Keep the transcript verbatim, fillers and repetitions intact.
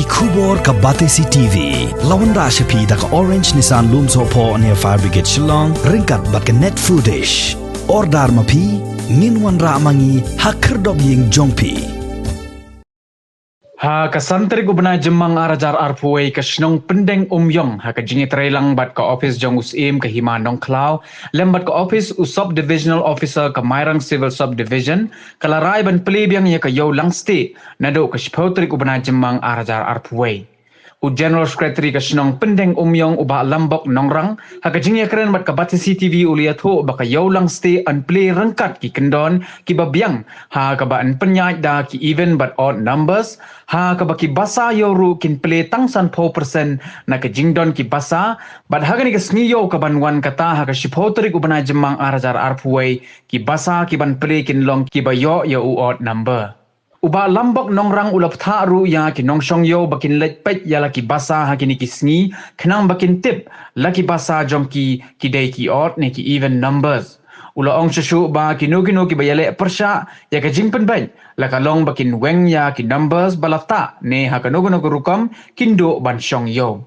Khubor ka Batesi TV la wanrah sha phi da ka Orange Nissan Lumsohphoh near Fire Brigade Shillong ryngkat bad ka Net Foodish. Order ma phi, ngin wanrah ma ngi ha khyrdop ïing jong phi. Ha ka san tarik u bnai Jymmang ar hajar arphew wei, ka shnong Pyndeng Umïong ha ka jingïatreilang bad ka ophis jong u Syiem ka Hima Nongkhlaw lem bad ka ophis u Sub Divisional Officer ka Mairang Civil Sub Division ka la rai ban plie biang ïa ka Ïew Langstieh naduh ka shiphew tarik u bnai Jymmang ar hajar arphew wei. U General Secretary ka shnong Pyndeng Umïong, u Bah Lambok Nongrang, ha ka jingïakren bad ka Batesi TV u la ïathuh ba ka Ïew Langstieh yn plie ryngkat ki kyndon kiba biang, ha kaba yn pynïaid da ki even bad odd numbers, ha kaba ki basa ïew ruh kin plie tang sanphew percent na ka jingdon ki basa, bad ha kane ka sngi ïew kaban wan kata ha ka shiphew tarik u bnai Jymmang ar hajar arphew wei, ki basa kiban plie kin long kiba ïoh ïa u odd number. U Bah Lambok Nongrang u la bthah ruh ïa ki nongshong ïew ba kin leit peit ïa la ki basa ha kine ki sngi, khnang ba kin tip la ki basa jong ki ki dei ki odd ne ki even numbers. U la ong shuh shuh ba kino kino kiba ïaleh pyrshah ïa ka jingpynbeit, la ka long ba kin weng ïa ki numbers ba la tah ne ha kano kano ka rukom kin duh ban shong ïew.